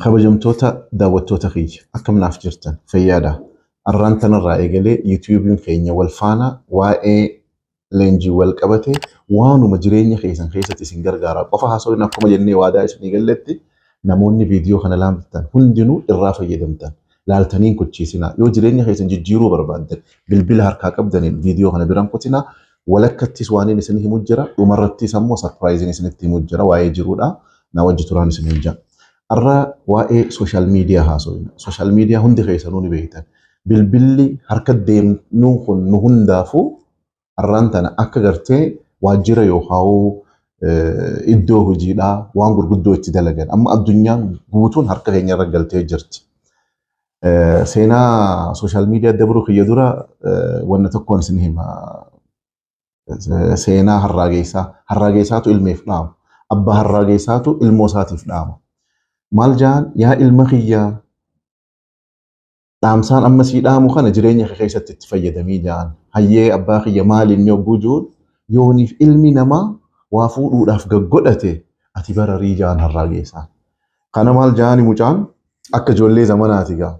Kabajamtoota daawwattoota kiyya, akkam naaf jirtan? Fayyaadha. Arraan tanarraa eegalee YouTube'n keenya wal faana waa'ee leenjii wal qabate waanuma jireenya keessan keessatti isin gargaara qofa haasawin. Akkuma jennee waadaa isinii galletti, namoonni viidiyoo kana laaltan hundinuu irraa fayyadamtan. Laaltaniin kuchiisinaa. Yoo jireenya keessan jijjiiruu barbaaddan, bilbila harkaa qabdaniin viidiyoo kana biraan kutinaa. Walakkattis waan inni isin himu jira, dhumarrattis ammoo surpriseiin isinitti himu jira. Waa'ee jiruudha na wajji turaan isiniin jira. Har'a waa'ee social media haasofna. Social media hundi keessanuu ni beektan. Bilbilli harka deemnu kun nu hundaafuu har'aan tana akka gartee waajjira yookaan iddoo hojiidhaa waan gurguddoo itti dalagan. Amma addunyaan guutuun harka keenya irra galtee jirti. Seenaa social media dabruu kiyya dura wanna tokkoon isin hima. Seenaa harraageessaa. Harraageessaatu ilmeef dhaama. Abbaa harraageessaatu ilmoo isaatiif dhaama. Maal jaan? "Yaa ilma kiyyaa, dhaamsaan amma sii dhaamu kana jireenya kee keessatti itti fayyadamii," jaan. "Hayyee abbaa kiyya, maali inni?" Hogguu jiruun, "Yooniif ilmi namaa waa fuudhuudhaaf gaggodhate, ati bararii," jaan harraageessaan. Kana maal jaani mucaan? Akka ijoollee zamanaati gaa.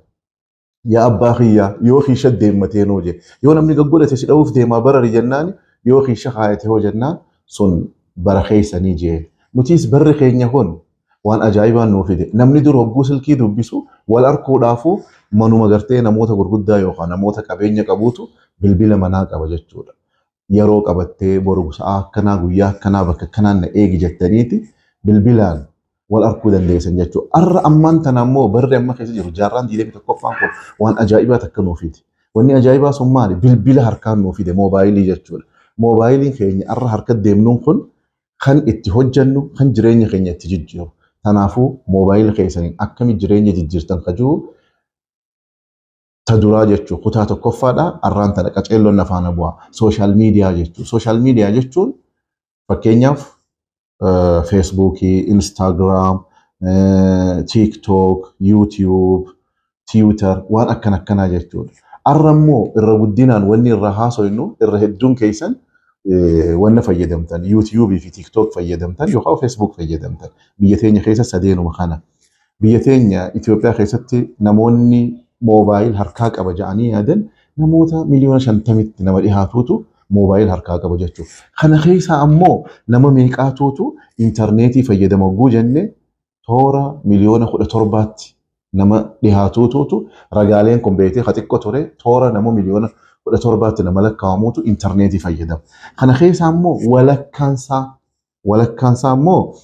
"Yaa abbaa kiyyaa, yoo kiisha deemmatee noo?" jee. "Yoo namni gaggodhate si dha'uuf deemaa, barari," jennaani, "Yoo kiisha kaayate hoo?" jennaan, "Sun bara keessanii," jee. Nutis barri keenya kun waan ajaa'ibaan nuu fide. Namni dur hogguu silkii dubbisu wal arkuudhaafuu manuma gartee namoota gurguddaa yookaan namoota qabeenya qabuutu bilbila manaa qaba jechuudha. Yeroo qabattee boru sa'aa akkanaa, guyyaa akkanaa, bakka akkanaan na eegi jettaniiti bilbilaan wal arkuu dandeessan jechuudha. Har'a ammaan tana ammoo barri amma keessa jiru, jaarraan 21ffaan kun, waan ajaa'ibaa takka nuu fide. Wanni ajaa'ibaa sun maali? Bilbila harkaan nuu fide, moobaayilii jechuudha. Moobaayiliin keenya har'a harka deemnuun kun kan itti hojjennu, kan jireenya keenya itti jijjiiru. Kanaafuu moobaayila keessaniin akkami jireenya jijjiirtan kajuu ta duraa jechuu kutaa tokkoffaadha. Arraan tana qaceelloon afaana bu'aa. Social media jechuu. Social media jechuun fakkeenyaaf Facebookii, Instagram, TikTok, YouTube, Twitter, waan akkan akkanaa jechuudha. Arra immoo irra guddinaan wanni irra haasofnu, irra hedduun keessan wanna fayyadamtan YouTubeii fi TikTok fayyadamtan yookaan Facebook fayyadamtan. Biyya teenya keessa sadeenuma kana. Biyya teenya Itoophiyaa keessatti namoonni moobaayil harkaa qaba jedhanii yaadan namoota miliyoona 50tti nama dhihaatuutu moobaayil harkaa qaba jechuudha. Kana keessaa ammoo nama meeqaatuutu intarneetii fayyadama hogguu jenne, toora miliyoona 17tti nama dhihaatuutu, ragaaleen kun beetee ka xiqqoo ture, toora nama miliyoona 17tti nama lakkaa'amuutu intarneetii fayyadama. Kana keessaa ammoo walakkaansaa ammoo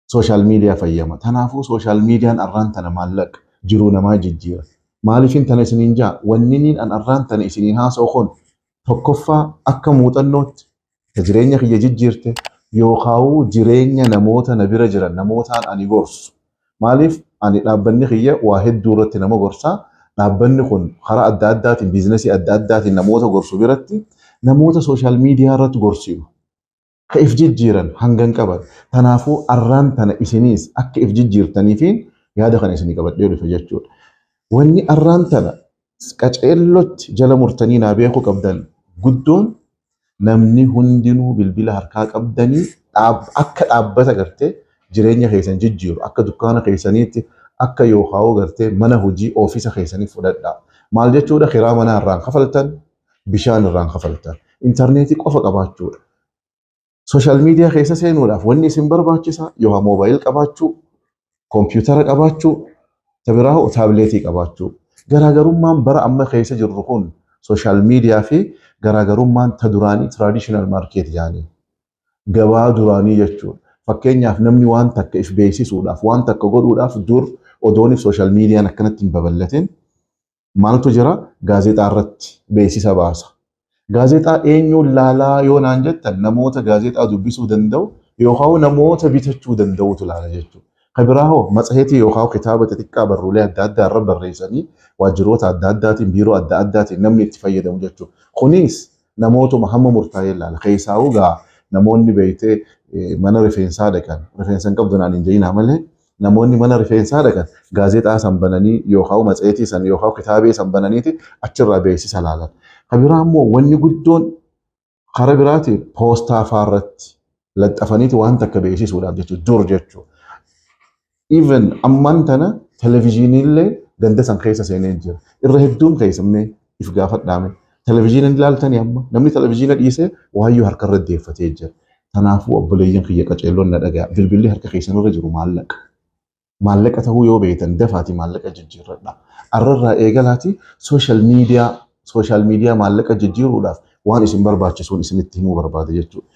social media fayyama. Kanaafuu social mediaan arraan tana maallaqa jiruu namaa jijjiira. Maaliifin tana isiniin jaa? Wanni niin an arraan tana isiniin haasa'u kun tokkoffaa akka muuxannootti jireenya kiyya jijjiirte yookaan jireenya namoota na bira jiran, namootaan ani gorsu. Maaliif ani dhaabbanni kiyya waa hedduu irratti nama gorsaa. Dhaabbanni kun karaa adda addaatiin, businessii adda addaatiin namoota gorsu biratti namoota social media irratti gorsiinu ka if jijjiiran hangan qaban. Kanaafuu arraan tana isiniis akka if jijjiirtanii fi yaada kana isinii qabadhee dhufe jechuudha. Wanni arraan tana qaceellotti jala murtanii naa beekuu qabdan guddoon, namni hundinuu bilbila harkaa qabdanii akka dhaabbata gartee jireenya keessan jijjiiru, akka dukkaana keessaniitti, akka yookaan gartee mana hojii oofisa keessanii fudhadhaa. Maal jechuudha? Kiraa manaa irraan kafaltan, bishaan irraan kafaltan, intarneetii qofa qabaachuudha. Social media keessa seenuudhaaf wanni isin barbaachisa yookaan moobaayil qabaachuu, koompiyuutara qabaachuu, tabiraa tabletii qabaachuu. Garaagarummaan bara amma keessa jirru kun social media fi garaagarummaan ta duraanii, traditional market jedhanii, gabaa duraanii jechuudha. Fakkeenyaaf namni waan takka if beeksisuudhaaf, waan takka godhuudhaaf, dur odooniif social mediaan akkanatti hin babal'atin maaltu jira? Gaazexaa irratti beeksisa baasa. Gaazexaa eenyuun laalaa yoo naan jettan, namoota gaazexaa dubbisuu danda'u yookaan namoota bitachuu danda'utu laala jechuudha. Kan biraa hoo matsaheetii yookaan kitaaba xixiqqaa barruulee adda addaa irra barreessanii waajjiroota adda addaatiin, biiroo adda addaatiin namni itti fayyadamu jechuudha. Kunis namootuma hamma murtaa'ee ilaala. Keessaa'uu gaa namoonni beektee mana rifeensaa dhaqan, rifeensa hin qabdu naan hin jedhinaa malee, namoonni mana rifeensaa dhaqan gaazexaa san bananii yookaan matseetii san yookaan kitaabee san bananiiti achirraa beeksisa laalan. Kan biraa immoo wanni guddoon karaa biraatiin poostaa fa'aarratti laxxafaniiti waan takka beeksisuudhaaf jechuudha, dur jechuudha. Even ammaan tana Televezyiiniillee ganda san keessa seenee jira. Irra hedduun keessummee if gaafadhaame. Televezyiina ilaaltanii amma namni televezyiina dhiisee waayyuu harkarra deeffatee jira. Kanaafuu obboleeyyan kiyya qaceelloon na dhaga'a. Bilbilli harka keessanirra jiru maallaqa. Maallaqa ta'uu yoo beektan dafaati maallaqa jijjiirradha. Arrarraa eegalaati social media, social media maallaqa jijjiiruudhaaf waan isin barbaachisuun isinitti himuu barbaada jechuudha.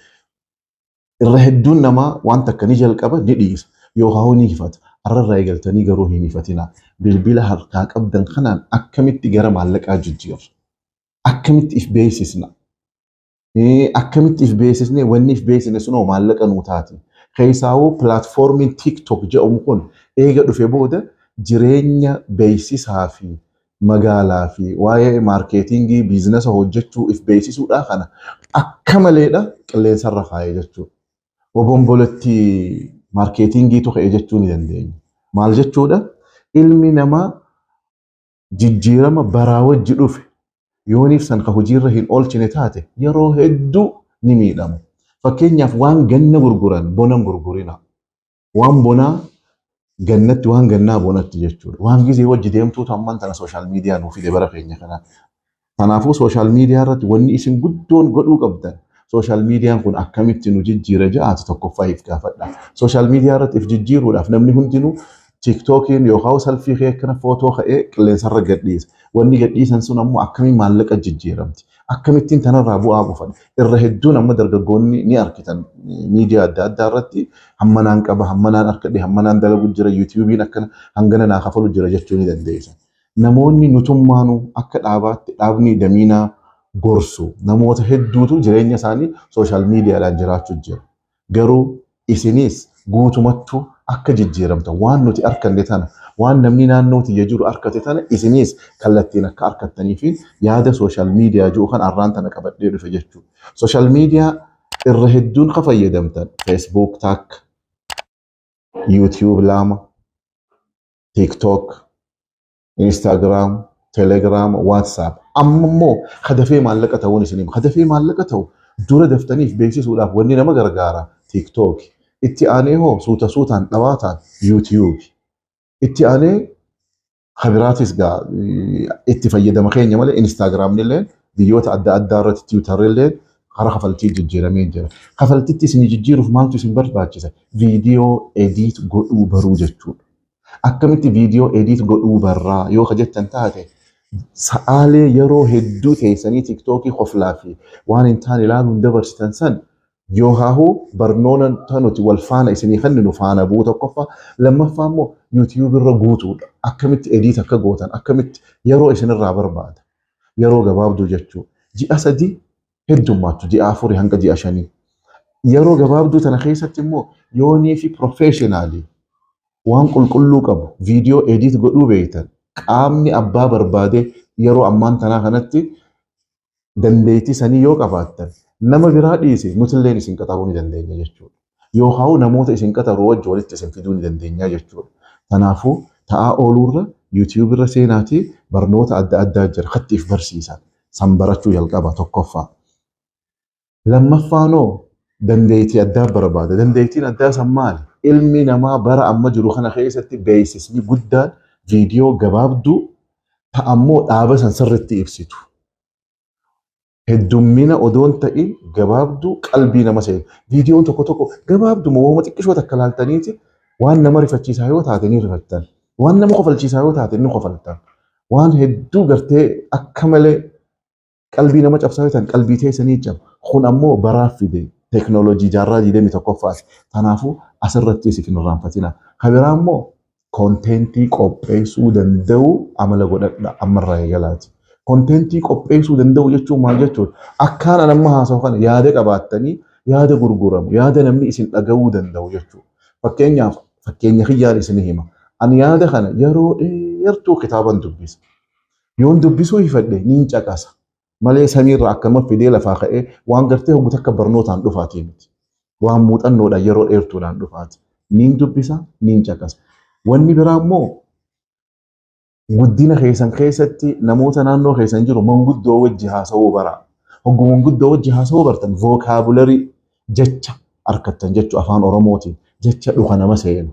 Irra hedduun namaa waan takka ni jalqaba, ni dhiisa, yookaan ni hifata. Arrarraa eegaltanii garuu hin hifatinaa. Bilbila harkaa qabdan kanaan akkamitti gara maallaqaa jijjiirra? Akkamitti if beeksisna? Akkamitti if beeksisnee wanni if beeksisne sunoo maallaqa nuu taati? Keessaawuu platformiin TikTok jedhamu kun eega dhufe booda jireenya beeksisaa fi magaalaa fi waa'ee marketingii businessa hojjechuu if beeksisuudhaa kana akka maleedha qilleensarra kaa'ee jechuudha. Obomboletti marketingiitu ka'e jechuu ni dandeenya. Maal jechuudha? Ilmi namaa jijjiirama baraa wajji dhufe yooniif san ka hojiirra hin oolchine taate yeroo hedduu ni miidhamu. Fakkeenyaaf, waan ganna gurguran bonan gurgurina. Waan bonaa gannatti, waan gannaa bonatti jechuudha. Waan gizee wajji deemtuutu amman tana social media nuu fide bara keenya kana. Kanaafuu social media irratti wanni isin guddoon godhuu qabdan, social mediaan kun akkamitti nu jijjiira ja'aati tokkoffaa if gaafadha. Social media irratti if jijjiiruudhaaf namni hundinuu TikTokiin yookaan selfie kee akkana footoo ka'ee qilleensarra gadhiisa. Wanni gadhiisan sun ammoo akkamiin maallaqa jijjiiramti? Akkamittiin tanarraa bu'aa buufan? Irra hedduun amma dargaggoonni ni argitan miidiyaa adda addaa irratti hammanaan qaba, hammanaan harkadhe, hammanaan dalagu jira, YouTubeiin akkana hangana naa kafalu jira jechuu ni dandeessa. Namoonni nutummaanuu akka dhaabaatti dhaabni damiinaa gorsu namoota hedduutu jireenya isaanii social mediadhaan jiraachuu jira. Garuu isinis guutumattuu akka jijjiiramtan, waan nuti arkanne tana, waan namni naannoo tiyya jiru arkate tana isinis kallattiin akka arkattanii fi yaada social media jiru kan arraan tana qabadhee dhufe jechuudha. Social media irra hedduun ka fayyadamtan Facebook takka, YouTube lama, TikTok, Instagram, Telegram, WhatsApp. Amma immoo kadafee maallaqa ta'uun isinii kadafee maallaqa ta'u dura daftaniif beeksisuudhaaf wanni nama gargaara TikTok. Itti aanee hoo suuta suutaan dhawaataan YouTube. Itti aanee kabiraatis gaa itti fayyadama keenya malee Instagramni illee biyyoota adda addaa irratti Twitterri illee karaa kafaltii jijjiiramee jira. Kafaltitti isin jijjiiruuf maaltu isin barbaachisa? Viidiyoo edit godhuu baruu jechuudha. Akkamitti viidiyoo edit godhuu barraa yoo ka jettan taate, sa'aalee yeroo hedduu teessanii TikTokii koflaa fi waan hin taane ilaaluun dabarsitan san yoo haahuu barnoota nuti wal faana isinii kenninu faana bu'uu tokkoffaa, lammaffaa immoo YouTube irra guutuudha. Akkamitti edit akka gootan, akkamitti yeroo isinirraa barbaada. Yeroo gabaabduu jechuudha. Ji'a 3, heddummaattu ji'a 4 hanga ji'a 5. Yeroo gabaabduu tana keessatti immoo yoonii fi professionalii waan qulqulluu qabu viidiyoo edit godhuu beektan, qaamni abbaa barbaade yeroo ammaan tanaa kanatti dandeettii sanii yoo qabaattan, nama biraa dhiise nutilleen isin qaxaruu ni dandeenya jechuudha. Yookaan namoota isin qaxaru wajji walitti isin fiduu ni dandeenya jechuudha. Kanaafuu ta'aa ooluurra YouTube irra seenaatii barnoota adda addaa jira kattiif barsiisan san barachuu jalqaba tokkoffaa. Lammaffaanoo dandeettii addaa barbaada. Dandeettiin addaa san maali? Ilmi namaa bara amma jiru kana keessatti beeksisni guddaan viidiyoo gabaabduu ta'ammoo dhaaba san sirriitti ibsitu. Heddummina odoon ta'in gabaabduu qalbii nama seenu. Viidiyoon tokko tokko gabaabduma wooma xiqqishoo takka laaltaniiti waan nama rifachiisaa yoo taate ni rifattan. Waan nama kofalchiisaa yoo taate ni kofaltan. Waan hedduu gartee akka malee qalbii nama cabsaa yoo ta'an qalbii teessanii caba. Kun ammoo baraaf fide teeknooloojii jaarraa 21ffaati. Kanaafuu asirratti isin hin irraanfatina. Kan biraa immoo contentii qopheessuu danda'u amala godhadha ammarraa eegalaati. Contentii qopheessuu danda'u jechuun maal jechuudha? Akkaan an amma haasa'u kana yaada qabaattanii yaada gurguramu, yaada namni isin dhaga'uu danda'u jechuudha. Fakkeenyaaf, fakkeenya kiyyaan isin hima. Ani yaada kana yeroo dheertuu kitaaban dubbisa. Yoon dubbisuu hifadhe niin caqasa. Malee samiirraa akkanuma fidee lafaa ka'ee waan gartee hoggu takka barnootaan dhufaatii miti. Waan muuxannoodhaan yeroo dheertuudhaan dhufaati. Niin dubbisa, niin caqasa. Wanni biraa immoo guddina keessan keessatti namoota naannoo keessan jiru manguddoo wajji haasa'uu bara. Hoggu manguddoo wajji haasa'uu bartan vocabulary jecha harkattan jechuu, afaan Oromootiin jecha dhuka nama seenu,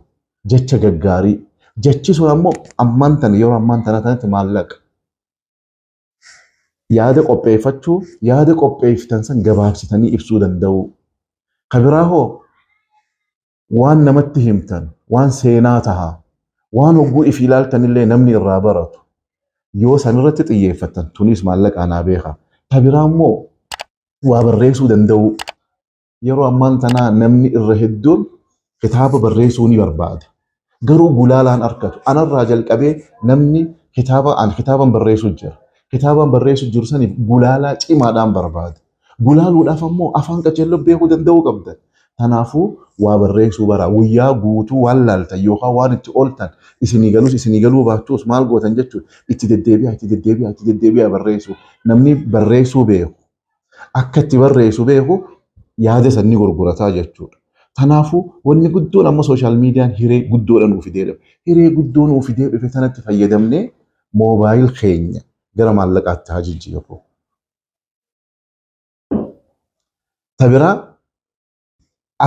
jecha gaggaarii. Jechi sun ammoo ammaan tana yeroo ammaan tana tanatti maallaqa. Yaada qopheeffachuu, yaada qopheeffitan san gabaabsitanii ibsuu danda'u. Ka biraa hoo waan namatti himtan, waan seenaa taha, waan hogguu if ilaaltanillee namni irraa baratu. Yoo sanirratti xiyyeeffattan tunis maallaqa anaa beeka. Ka biraa immoo waa barreessuu danda'u. Yeroo ammaan tanaa namni irra hedduun kitaaba barreessuu ni barbaada. Garuu gulaalaan argatu. Anarraa jalqabee namni kitaaba an kitaaban barreessuu jira. Kitaaban barreessuu jiru saniif gulaalaa cimaadhaan barbaada. Gulaaluudhaaf ammoo afaan qaceelloo beekuu danda'uu qabda. Kanaafuu waa barreessuu bara guyyaa guutuu waan laaltan yookaan waan itti ooltan isinii galus isinii galuu baachuus maal gootan jechuudha. Itti deddeebi'aa, itti deddeebi'aa, itti deddeebi'aa barreessuu. Namni barreessuu beeku akka itti barreessu beeku yaada san ni gurgurataa jechuudha. Kanaafuu wanni guddoon amma social mediaan hiree guddoodha nuu fidee dhufe. Hiree guddoo nuu fidee dhufe sanatti fayyadamnee mobile keenya gara maallaqaatti haa jijjiirru. Ta biraa,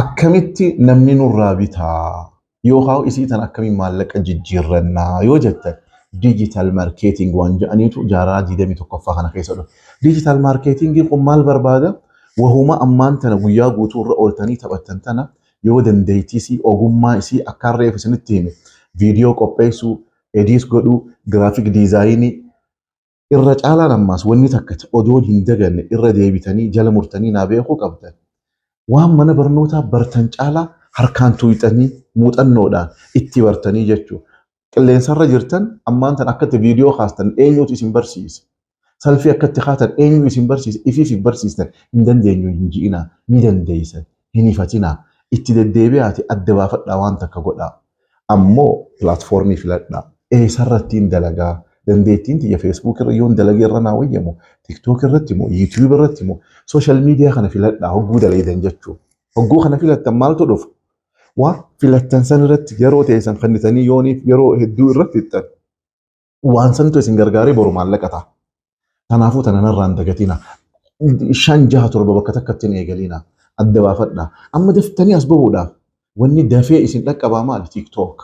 akkamitti namni nurraa bitaa yookaan isii tan akkamiin maallaqa jijjiirrannaa yoo jettan, digital marketing waan jedhaniitu jaarraa 21ffaa kana keessa dhufe. Digital marketingiin kun maal barbaada? Wahuma ammaan tana guyyaa guutuu irra ooltanii taphattan tana yoo dandeettii ogummaa isii akka reef isinitti hime, viidiyoo qopheessuu, edit godhuu, graphic designii irra caalaan, ammaas wanni takka odoon hin daganne irra deebitanii jala murtanii naa beekuu qabdan. Waan mana barnootaa bartan caalaa harkaan tuuxanii muuxannoodhaan itti bartanii jechuudha. Qilleensarra jirtan ammaan tan akkatti viidiyoo kaastan eenyutu isin barsiise? Selfie akkatti kaatan eenyu isin barsiise? Ifiif hin barsiistan hin dandeenyu hin ji'inaa, ni dandeessan, hin ifatinaa, itti deddeebi'aati adda baafadhaa, waan takka godhaa. Ammoo platformii filadhaa. Eessarratti hin dalagaa? Dandeettiin tiyya Facebook irra yoon dalagee irra naa wayyamu, TikTok irratti moo, YouTube irratti moo, social media kana filadhaa hogguu dalagidan jechuudha. Hogguu kana filattan maaltu dhufa? Waan filattan san irratti yeroo teessan fannitanii yooniif yeroo hedduu irratti fixxan waan santu isin gargaaree boru maallaqa ta'a. Kanaafuu tana narraan dagatina. Shan, jaha, torba bakka takkatti hin eegalina. Adda baafadhaa. Amma daftanii as bahuudhaaf wanni dafee isin dhaqqabaa maali? TikTok.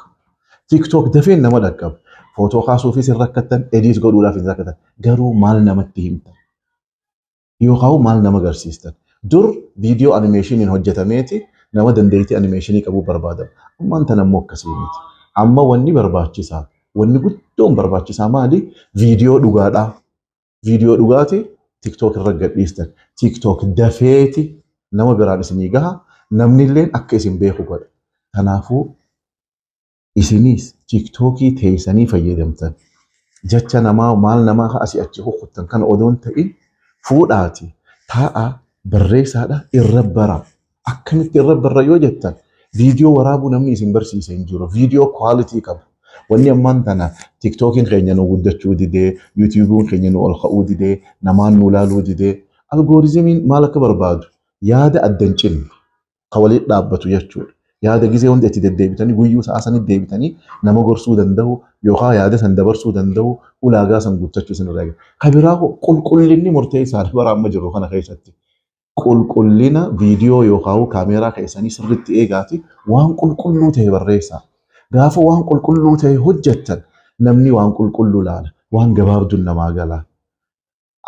TikTok dafee nama dhaqqaba. Footoo kaasuufis hin rakkattan, edit godhuudhaaf hin rakkattan. Garuu maal namatti himtan? Yookaan maal nama agarsiistan? Dur viidiyoo animationiin hojjetameeti nama dandeettii animationii qabuu barbaadama. Ammaan tana immoo akkasii miti. Amma wanni barbaachisaa, wanni guddoon barbaachisaa maali? Viidiyoo dhugaadhaa. Viidiyoo dhugaati TikTok irra gadhiistan. TikTok dafeeti nama biraan isinii gaha. Namni illee akka isin beeku godha. Kanaafuu isinis TikTokii teessanii fayyadamtan. Jecha namaa maal namaa asii achi kukuttan kana odoon ta'in fuudhaati taa'aa barreessaadha irra bara. Akkamitti irra barra yoo jettan, viidiyoo waraabuu namni isin barsiise hin jiru. Viidiyoo quality qabu. Wanni ammaan tana TikTokiin keenya nu guddachuu didee, YouTubeiin keenya nu ol ka'uu didee, namaan nu laaluu didee, algorithmiin maal akka barbaadu yaada adda hin cinne ka walitti dhaabbatu jechuudha. Yaada gizee hunda itti deddeebitanii guyyuu sa'a sanitti deebitanii nama gorsuu danda'u yookaan yaada san dabarsuu danda'u ulaagaa san guuttachuu isin irraa eega. Ka biraa qulqullinni murteessaadha bara amma jirru kana keessatti. Qulqullina viidiyoo yookaan kaameeraa keessanii sirriitti eegaati waan qulqulluu ta'e barreessaa. Gaafa waan qulqulluu ta'e hojjettan namni waan qulqulluu laala. Waan gabaabduun namaa gala.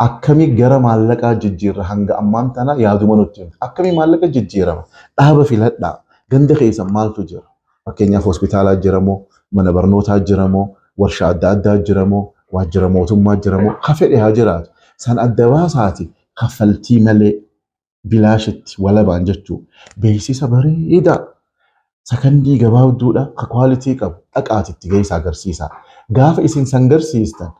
Akkami gara maallaqaa jijjiirra hanga ammaan tana yaaduma nutti himte. Akkami maallaqa jijjiirama? Dhaaba filadhaa. Ganda keessan maaltu jira? Fakkeenyaaf hospitaalaa jira moo, mana barnootaa jira moo, warshaa adda addaa jira moo, waajjira mootummaa jira moo, ka fedhe haa jiraatu. San adda baasaati kaffaltii malee bilaashitti walabaan jechuu. Beeksisa bareedaa sakandii gabaabduudha ka quality qabu dhaqaati itti geessaa agarsiisa. Gaafa isin san garsiistan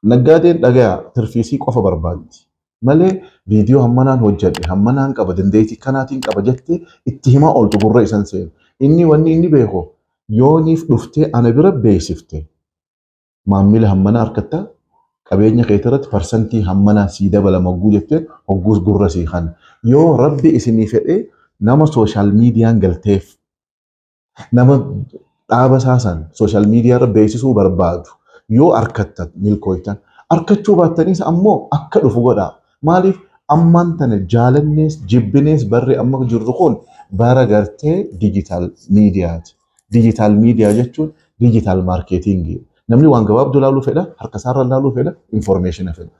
naggaadeen dhagayaa tirfiisii qofa barbaaddi. Malee viidiyoo hammanaan hojjedhe, hammanaan qaba, dandeettii kanaatiin qaba jettee itti himaa ooltu gurra isan seenu. Inni wanni inni beeku yooniif dhuftee ana bira beeksifte maammila hammana harkatta, qabeenya keetii irratti parsantii hammanaa sii dabalama hogguu jettee hogguus gurra sii kana. Yoo Rabbi isinii fedhee nama social mediaan galteef, nama dhaaba isaasan social media irra beeksisuu barbaadu yoo harkattan milkooytan, harkachuu baattanis ammoo akka dhufu godhaa. Maaliif ammaan tana jaalannees jibbinees barri amma jirru kun bara gartee digital mediaati. Digital media jechuun Digital marketingii. Namni waan gabaabduu laaluu fedha, harka isaarra laaluu fedha, informationa fedha.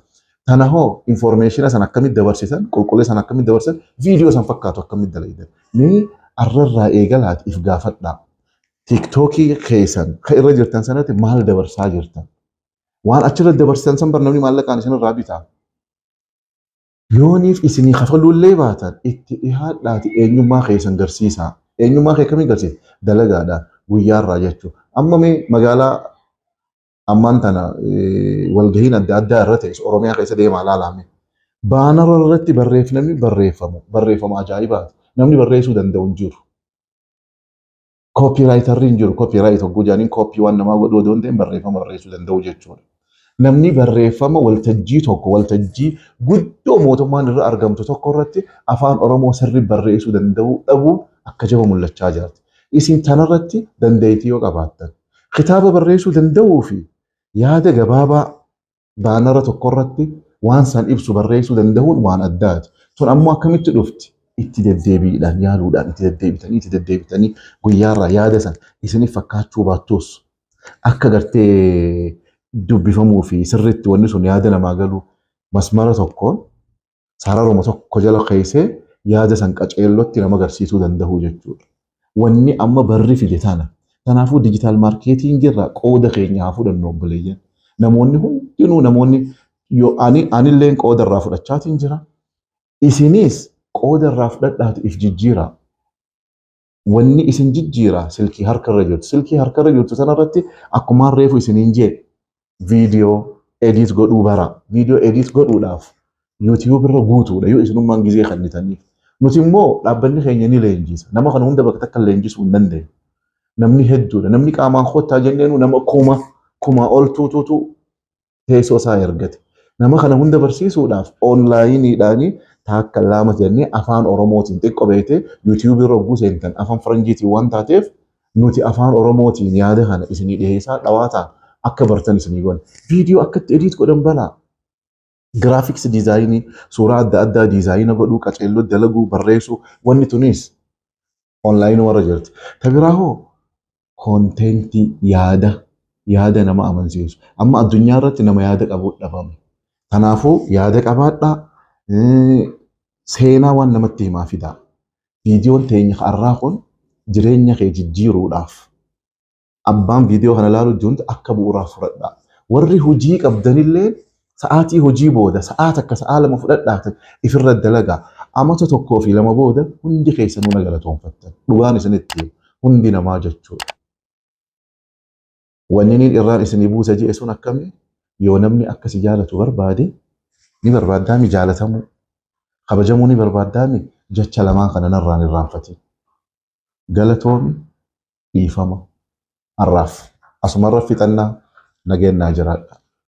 Tana hoo informationa san akkamitti dabarsisan, qulqullina san akkamitti dabarsisan, viidiyoo san fakkaatu akkamitti dalaydan? Mee arrarraa eegalaati if gaafadhaa. TikTokii keessan kan irra jirtan sanatti maal dabarsaa jirtan? Waan achirra dabarsitan san bar namni maallaqaan isinirraa bitaa. Yooniif isinii kafaluullee baatan, itti dhihaadhaati eenyummaa keessan garsiisaa. Eenyummaa kee akkamiin garsiisa? Dalagaadhaan, guyyaarraa jechuudha. Amma mee magaalaa ammaan tana walgahiin adda addaa irra ta'e Oromiyaa keessa deemaa ilaalame. Bannera irratti barreeffamni barreeffamu barreeffama ajaa'ibaati. Namni barreessuu danda'u hin jiru. Copywriterri hin jiru. Copywrite hogguu jaaniin copy waan namaa godhuu odoo hin ta'in barreeffama barreessuu danda'u jechuudha. Namni barreeffama waltajjii tokko, waltajjii guddoo mootummaan irra argamtu tokko irratti afaan Oromoo sirri barreessuu danda'uu dhabuun akka jaba mul'achaa jirti. Isin tanarratti dandeettii yoo qabaattan, kitaaba barreessuu danda'uu fi yaada gabaabaa bannera tokko irratti waan san ibsu barreessuu danda'uun waan addaati. Tun ammoo akkamitti dhufti? Itti deddeebiidhaan, yaaluudhaan, itti deddeebitanii, itti deddeebitanii, guyyaarraa yaada san isiniif fakkaachuu baattus akka gartee dubbifamuu fi sirriitti wanni sun yaada namaa galuu masmara tokkoon sararuma tokko jala keessee yaada san qaceellotti nama agarsiisuu danda'u jechuudha. Wanni amma barri fide tana. Kanaafuu digital marketingii irraa qooda keenya haa fudhannu, obboleeyyan. Namoonni hundinuu, namoonni yoo ani anilleen qooda irraa fudhachaatiin jira. Isinis qooda irraa fudhadhaati if jijjiiraa. Wanni isin jijjiiraa silkii harkarra jirtu. Silkii harkarra jirtu sanarratti akkumaan reefu isiniin jee viidiyoo edit godhuu bara. Viidiyoo edit godhuudhaaf YouTube irra guutuudha yoo isinummaan gizee kennitaniif. Nuti immoo dhaabbanni keenya ni leenjisa. Nama kana hunda bakka takka leenjisuu hin dandeenyu. Namni hedduudha. Namni qaamaan kottaa jenneenu nama 1000 ol tuutuutu teessoo isaa ergate. Nama kana hunda barsiisuudhaaf onlineiidhaanii taakka lama jennee afaan Oromootiin xiqqoo beektee YouTube irra hogguu seentan afaan Faranjiitiin waan taateef, nuti afaan Oromootiin yaada kana isinii dhiyeessaa dhawaataan akka bartan isinii goona. Viidiyoo akkatti edit godhan balaa. Graphics designii, suuraa adda addaa designa godhuu, qaceelloo dalaguu, barreessuu, wanni tunis onlineii warra jirti. Ta biraa hoo contentii, yaada nama amansiisu. Amma addunyaa irratti nama yaada qabu dhabame. Kanaafuu yaada qabaadhaa, seenaa waan namatti himaa fidaa. Viidiyoon teenya har'aa kun jireenya kee jijjiiruudhaaf abbaan viidiyoo kana ilaalu jiruun akka bu'uuraa fudhadhaa. Warri hojii qabdanillee sa'aatii hojii booda sa'aa 1, sa'aa 2 fudhadhaa ifirra dalagaa. Amata 1 fi 2 booda hundi keessanuu na galatoonfattan. Dhugaan isinitti hundi namaa jechuudha. Wanni inni irraan isinii buusa ji'e sun akkamii? Yoo namni akka si jaalatu barbaade, ni barbaaddaami jaalatamuu, kabajamuu ni barbaaddaami, jecha lamaan kana narraan irraanfatin. Galatoomi, dhiifama. Har'aaf asumarra fixannaa, nageenyaa jiraadha.